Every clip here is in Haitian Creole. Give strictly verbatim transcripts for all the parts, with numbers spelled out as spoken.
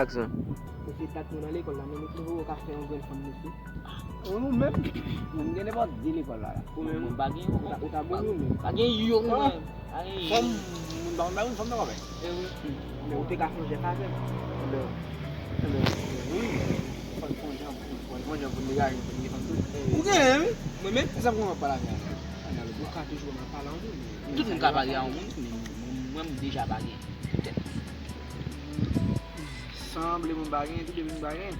Jackson. Mesye, dat nou nan lekòl la, men nou twouve w ka fè yon grenn fanm, mesye. Ou nou menm? Mwen, m gen nenpòt de lekòl la, la. Ou menm? Mwen pa gen yon. Ou ta, ou ta bon, ou menm? Pa gen yon, mwen. Pa gen yon. Fanm, moun pa konn bay moun fanm nan, kòmè. E wi. Men ou te ka fè yon jès avè m. Enben, enben, wi. Fò n fè yon jan, fò n fè yon jan pou n degaje, pou n gen fanm tou. Ou genyen, wi. Mwen menm? E sa m konn ap pale avè w. Ou ka toujou wè m ap pale anpil, men. Tout moun ka pale a yon moun, men mwen, mwen, m deja pa gen. Poutèt. Sanble mwen pa gen, tout depi m pa gen.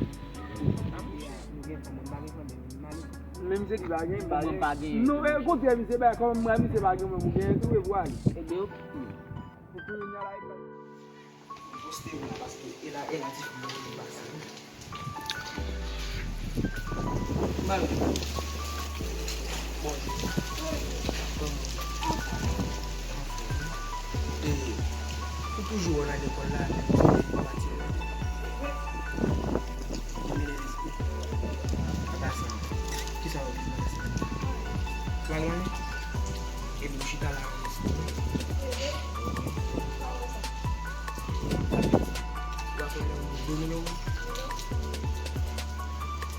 Menm se li pa gen, m pa gen. Non, e kontrè, misye bay kòm mwen, misye pa gen, mwen, mwen gen, tou e pou ale. Ebyen, ok. Pou kounye a la, e pa. Poste mwen la, paske e la, e la, ti fanm nan vin pase. Mal. Bon. E, ou toujou wè nan lekòl la, men ou te pati wè. Ki sa w di nan sa? Ou al wè? Epi ou chita la. Ou pa fè nan domino?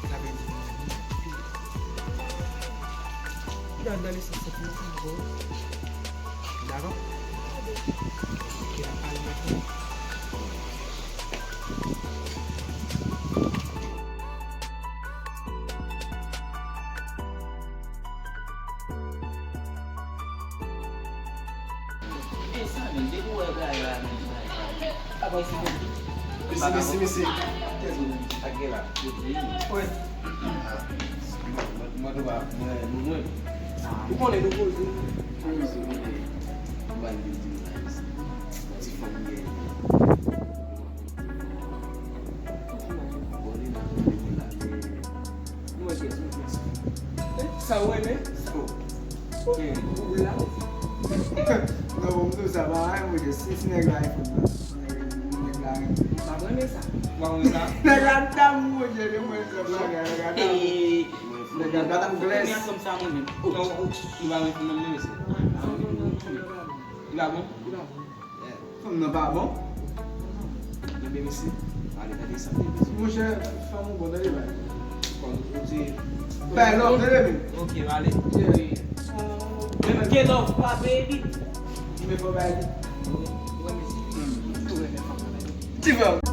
Sa vle di, li nan, nan lesans santiman ankò. Dakò? Ok, n ap pale maten. Mesi, mesi, mesi. Kèt ou menm, sa k gen la? Wi. Mwen, mwen, mwen, mwen, mwen. Ou konnen nou poze. Mwen, mwen, mwen, mwen, mwen, mwen, ti fanm gen. Sa ou renmen? Sa ou renmen? Non, bon, m di w sa pa anyen, mwen, si, si nèg la iPhone la. Nèg la renmen. M pa renmen sa. Ou pa renmen sa? Nèg la damou, Bondye, de mwen, nèg la damou. Nèg la damou glès. Premye fanm sa mwen menm. Non, ou, ou pa renmen fanm nan, mesye. Li pa bon? Fanm nan pa bon? Ebyen, mesye, ale, tande sa, tande sa. Monchè, fanm ou bon, tande, bay. Kòm ou di. Bay love, tande, men. Ok, ale. Yeah. Men, get off, pa, baby. Men fò bay li. Ou renmen ti fanm nan, bay. Ti fanm.